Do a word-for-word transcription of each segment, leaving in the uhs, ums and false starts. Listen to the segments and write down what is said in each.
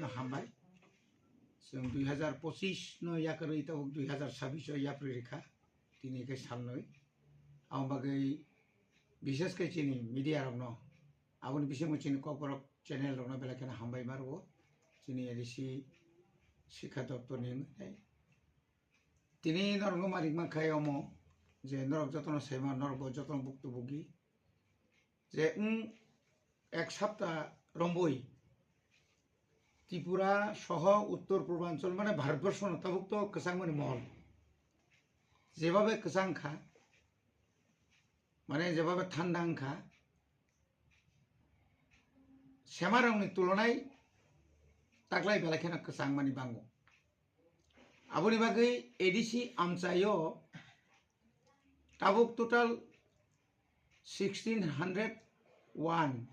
Hambai. Chwng dui hazar pochis no yakarwi tabuk dui hazar sabis o yapri rikha. Tini khe salnwi. Aboni bagwi bishes khe chini media rokno, aboni bisingo chini Kokborok channel rokno belai kheno hambai ma rwo. Chini A D C Sikha Doptor ni wngwi. Tini norokno ma rikma khe omo je norok jotono saima, norok bo jotono buktu bugi. Je wng ek sapta romboi Tripura soho Uttor Purbanchal mane Bharatborsho no tabuk to kwchangmani mohol. Jebabe kwchang kha, mane jebabe thanda wng kha, semarokni tulonai taklai belai kheno kwchangmani bango. Aboni bagwi A D C amchaio tabuk total sixteen hundred one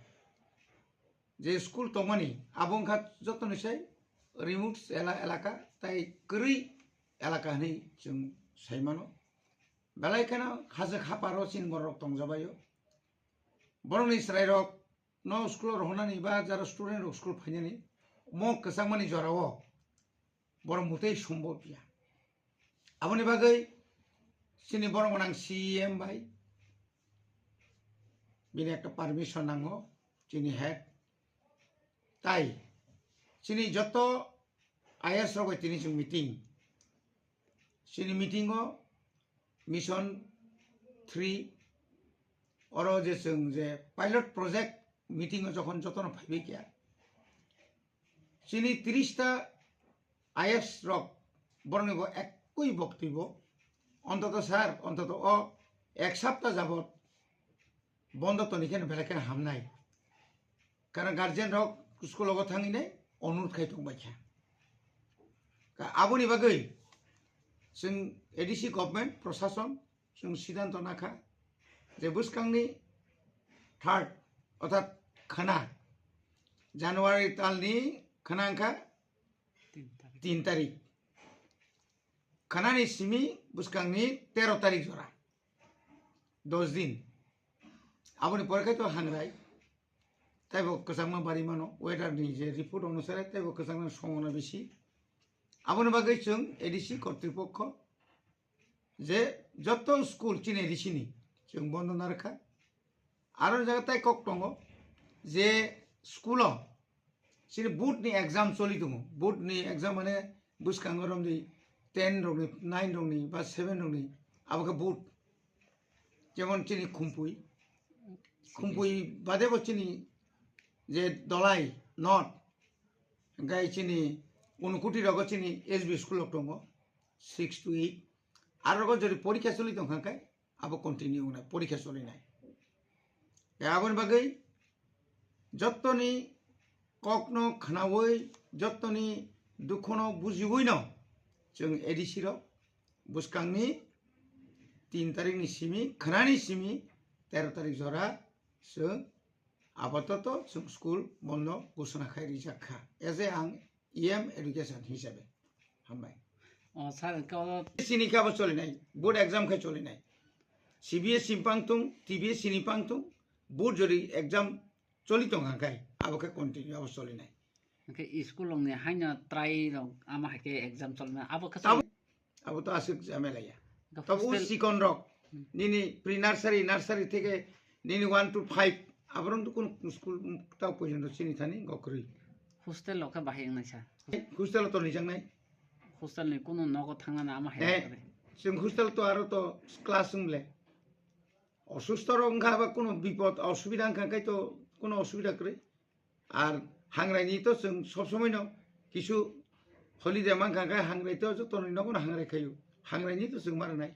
je school tongmani, abo wngkha jotoni sai remote ela-, elaka tai kwrwi elaka hinwi chwng sai mano. Belai kheno hajwk haparo chini borok tongjabaio. Borokni chwrairok no school o rohornani ba jara student rok school phainani mo kwchangmani jorao borok mutei sombo ya. Aboni bagwi chini borok gwnang C E M bai bini ekta permission nango, chini head. Tai chini joto I A S rok bai tini chwng meeting. Chini meeting o Mission three oro je chwng je pilot project meeting o jokhon jotono phaibai kha, chini tris ta I A S rok borokni bo ekui boktwibo, ontoto sir, ontoto o ek sapta jabot bondo toni khe belai khe hamnai. Karon guardian rok school o thangwi nai onurut khai tong bai kha. Ka aboni bagwi chwng A D C government, prosason, chwng siddhanto nakha je bwskangni third, orthat khana, January talni khana wngkha tin tarik. Khanani simi bwskangni tero tarik jora, dos din. Aboni pore khai to hangrai. Taibo kwchangma bari mano, weather ni je report onusare taibo kwchangma songona bisi. Aboni bagwi chwng A D C kortripokho je joto school chini A D C ni chwng bondo narwkha. Aro jaga tai kok tongo je school o chini board ni exam choli tongo. Board ni exam mane bwskango romdi ten rokni, nine rokni ba seven rokni abo khe board. Jemon chini Khumpui, Khumpui bade bo chini je Dolai North, hingkai chini Unukoti rogo chini S B school rok tongo, six to eight. Aro rogo jodi porikha choli tongkha khe abo continue wngnai, porikha cholinai. Tei aboni bagwi jottoni kokno khnaui, jottoni dukhono bujiui no chwng A D C rok bwskangni tin tarikni simi, khnani simi tero tarik jora chwng apatoto chwng school bondo ghosona khai rijak kha. As a ang E M education hisabe. Hambai. O, sir, hwnkhe o chini khe abo cholinai, board exam khe cholinai. C B S E ni pang tung, T B S E ni pang tung, board jori exam choli tong kha khai, abo khe continue abo cholinai. Hwnkhe school rokni haino try rok ama hai khe exam cholinai, abo khe Abo, abo to aswk jhamela ya. Hwnkhe Tabuk hostel sikon rok, Hmm. nini pre nursery, nursery theke nini one to five, aborok to kun school tao porjonto chini thani gokrwi. Hostel rok khe bahai wngnai sa. Hostel to nijaknai. Hostel ni kunu nogo thangnani ama hai Eh, wngnai. Chwng hostel to aro to class wng le. Osusto rok wngkha ba kunu bipod osubida wngkha khai to kunu osubida kwrwi. Ar hangrai ni to chwng sob somoi no kisu holiday mankha khai hangrai to joto ni nogo no hangrai khayu. Hangrai ni to chwng ma rwnai.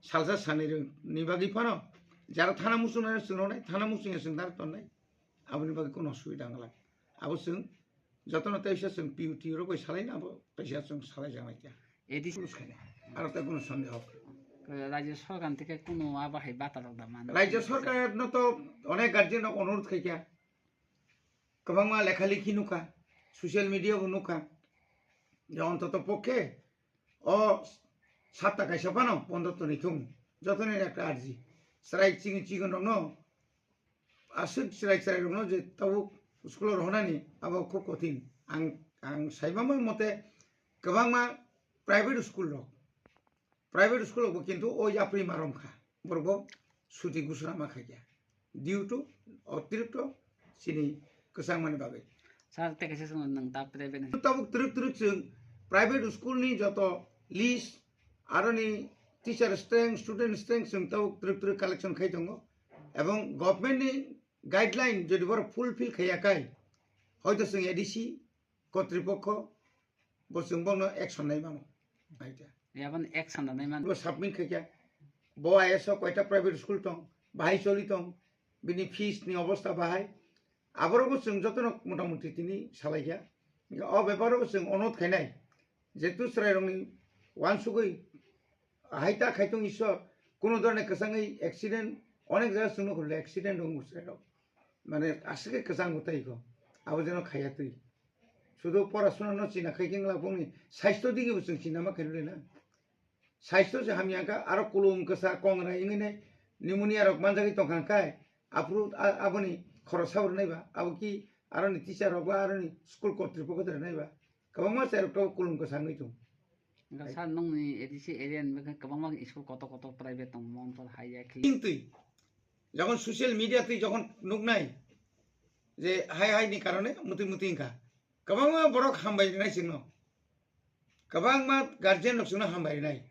Salsa sanai rw ni bagwi phano jara thana muchung nai chwng rwnai, thana muchung ya chwng dar tonnai. Aboni bagwi kunu osubida wngla. Abo chwng jotono teisa chwng P U T rok bai salai na abo teisa chwng salai jang lai kya. A D C Kunu sai na. Aro ta kunu sande hok. Rajya sorkar theke kunu abo hai bata rok da man. Rajya sorkar no to onek guardian rok onurudh khai kya. Kwbangma lekha likhi nukha, social media bo nukha. Je ontoto pokhe o sapta kaisa phano bondo toni thung. Jotoni ekta arji. Chwrai chini chigon rokno aswk chwrai chwrai rokno je tabuk school o rohornani abo khub kothin. Ang Ang saimamo mote kwbangma private school rok, private school rokbo kintu o yapri marom kha, borokbo suti gusura ma khaikha due to otirikto chini kwchangmani bagwi. Sir, tei kaisa swngno nwng ta private ni. Tabuk twrwk twrwk chwng private school ni joto list aroni teacher strength, student strength chwng tabuk twrwk twrwk collection khai tongo, ebong government ni guideline jodi borok fulfill khaiya kai, hoito chwng A D C kotripokho bo chwng bono action nai mano. Aita. Yabon action da nai man. Bo submit khaikha. Bo I S o koita private school tong, bahai choli tong, bini fees ni obostha bahai. Aborok bo chwng jotono motamuti tini salaikha. O beparo bo chwng onot khainai. Jetu chwrairokni wansugwi hai ta khaitung Ishwar, kuno dhorone kwchangwi accident, onek jaga chwngno khulile accident wngo chwrairok. Mane aswk khe kwchang gothaikho. Abo jeno khaiya twi. Sudu porasuna no china khai khe wngla bongni saisto digi bo chwng china ma khainwi na. Saisto se hamya kha, aro kulum kwsa kongra wngwi ne pneumonia rok manjagwi tongkha khai, aphuru a-, aboni khorok sabo rwnai ba, abo ki aroni teacher rok ba aroni school kotripokho rwnai ba, kwbangma chai rok to kulum kwsa wngwi tong. Wngkha sir, nokni A D C area ni bagwi kwbangma school kotor kotor private tongo, Montol hai ya khe. Twi, jokhon social media twi jokhon nuknai je hai hai ni karone mutwi mutwi wngkha, kwbangma borok hambai rinai chwngno, kwbangma guardian rok chwngno hambai rinai,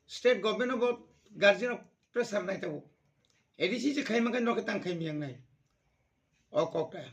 state government no bo guardian rok pressure nai tabuk, A D C je khaima khe nokhe tang khai miyang nai, o kok ta.